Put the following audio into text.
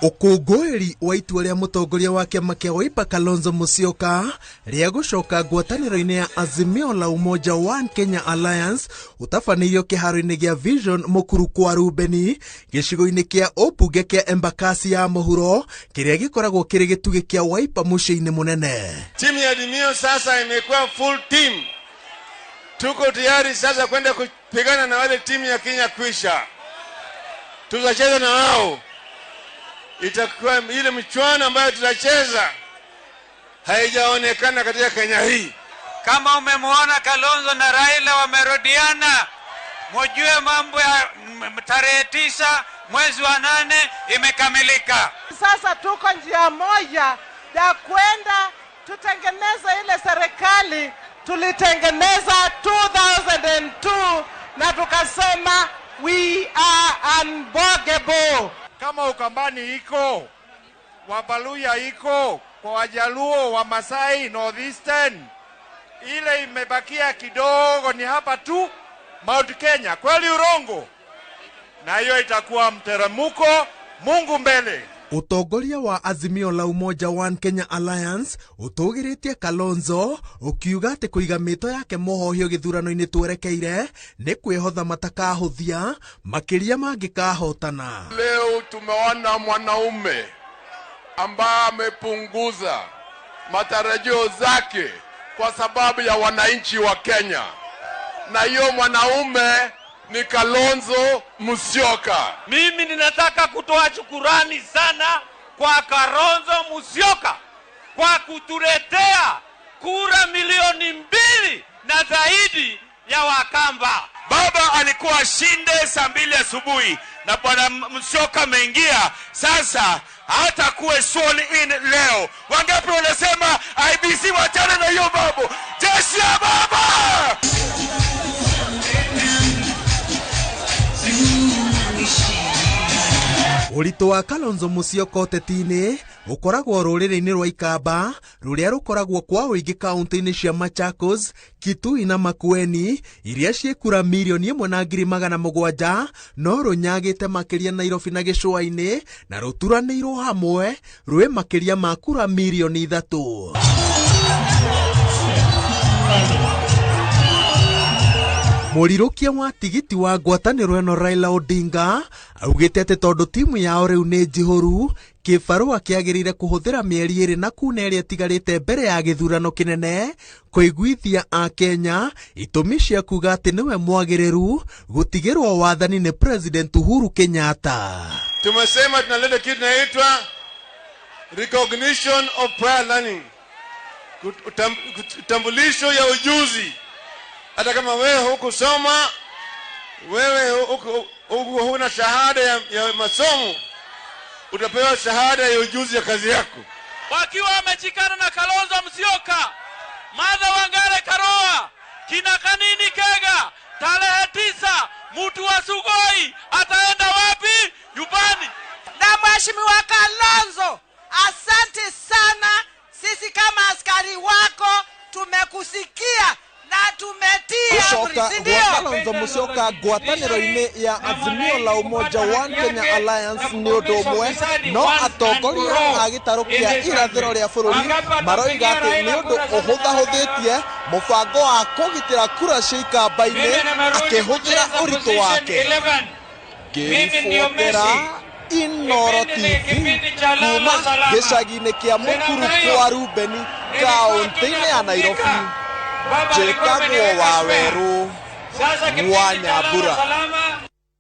Ũkũngũĩri wa itua rĩa mũtongoria wa kĩama kĩa Wiper Kalonzo Musyoka rĩa gũcoka ngwatanĩro-inĩ ya Azimio la Umoja One Kenya Alliance ũtabanĩirio kĩharo-inĩ gĩa Vision Mukuru kwa Rubeni gĩcigo-inĩ kĩa ũmbunge kĩa Embakasi ya mũhuro kĩrĩa gĩkoragwo kĩrĩ gĩtugĩ kĩa Wiper mũciĩ-inĩ mũnene. Timu ya Azimio sasa imekuwa full team. Tuko tayari sasa kwenda kupigana na wale timu ya Kenya Kwisha. Tutacheza na wao. Itakuwa ile mchuano ambayo tutacheza haijaonekana katika Kenya hii. Kama umemwona Kalonzo na Raila wamerudiana, mujue mambo ya tarehe 9 mwezi wa 8 imekamilika. Sasa tuko njia moja ya kwenda tutengeneze ile serikali tulitengeneza 2002 na tukasema we are unbogable. Kama Ukambani iko, Wabaluya iko, kwa Wajaluo, wa Masai, Northeastern, ile imebakia kidogo ni hapa tu Mount Kenya. Kweli urongo? Na hiyo itakuwa mteremuko. Mungu mbele. Utongoria wa Azimio la Umoja One Kenya Alliance utugiritie Kalonzo ukiuga ati kuiga mito yake muhohio githurano-ini twerekeire ni kwihotha matakahuthia makiria mangikahotana. Leo tumeona mwanaume ambaye amepunguza matarajio zake kwa sababu ya wananchi wa Kenya, na hiyo mwanaume ni Kalonzo Musyoka. Mimi ninataka kutoa shukurani sana kwa Kalonzo Musyoka kwa kutuletea kura 2 milioni na zaidi ya Wakamba. Baba alikuwa shinde saa 2 asubuhi na bwana Musyoka ameingia sasa, hata kuwe sworn in leo. Wangapi wanasema IEBC wachane na hiyo mambo? Jeshi ya baba! Ũritũ wa Kalonzo Musyoka ũteti-inĩ ũkoragwo rũrĩrĩ-inĩ rwa Ikamba rũrĩa rũkoragwo kwa ũingĩ kaunti-inĩ cia Machakos, Kitui na Makueni iria ciĩ kura 1,700,000 no rũnyagĩte makĩria Nairobi na gĩcũa-inĩ na rũturanĩirwo hamwe rwĩ makĩria ma kura 3 milioni. Mũrirũkia wa tigiti wa ngwatanĩro ĩno Raila Odinga augĩte atĩ tondũ timu yao rĩu nĩ njihũru kĩbarũa kĩagĩrĩire kũhũthĩra mĩeri 2 na kuna ĩrĩa ĩtigarĩte mbere ya gĩthurano kĩnene kũiguithia akenya itũmi cia kuga atĩ nĩwe mwagĩrĩru gũtigĩrwo wathani nĩ President Uhuru Kenyatta. Tumesema tunaleta kitu inaitwa recognition of prior learning, utambulisho ya ujuzi. Hata kama wewe hukusoma, wewe huna shahada ya masomo, utapewa shahada ya ujuzi ya kazi yako. Wakiwa wameshikana na Kalonzo Musyoka, Martha Wangare Karua, kina Kanini Kega, tarehe 9 mtu wa Sugoi ataenda wapi? Nyumbani. Na Mheshimiwa Kalonzo, asante sana. Sisi kama askari wako tumekusikia na tumetii amri, Gũcoka si gwa ndio? Kalonzo Musyoka ngwatanĩro-inĩ ya Azimio la Umoja One Kenya Alliance nĩ ũndũ ũmwe no atongoria a gĩtarũ kĩa irathĩro rĩa bũrũri maroiga atĩ nĩ ũndũ ũhũthahũthĩtie mũbango wa kũgitĩra kura cia Ikamba-inĩ akĩhũthĩra ũritũ wake. Ngĩribotera Inooro TV kuma gĩcagi-inĩ kĩa Mukuru kwa Rubeni kaũntĩ-inĩ ya Nairobi, njĩtagwo Wawerũ wa Nyambura.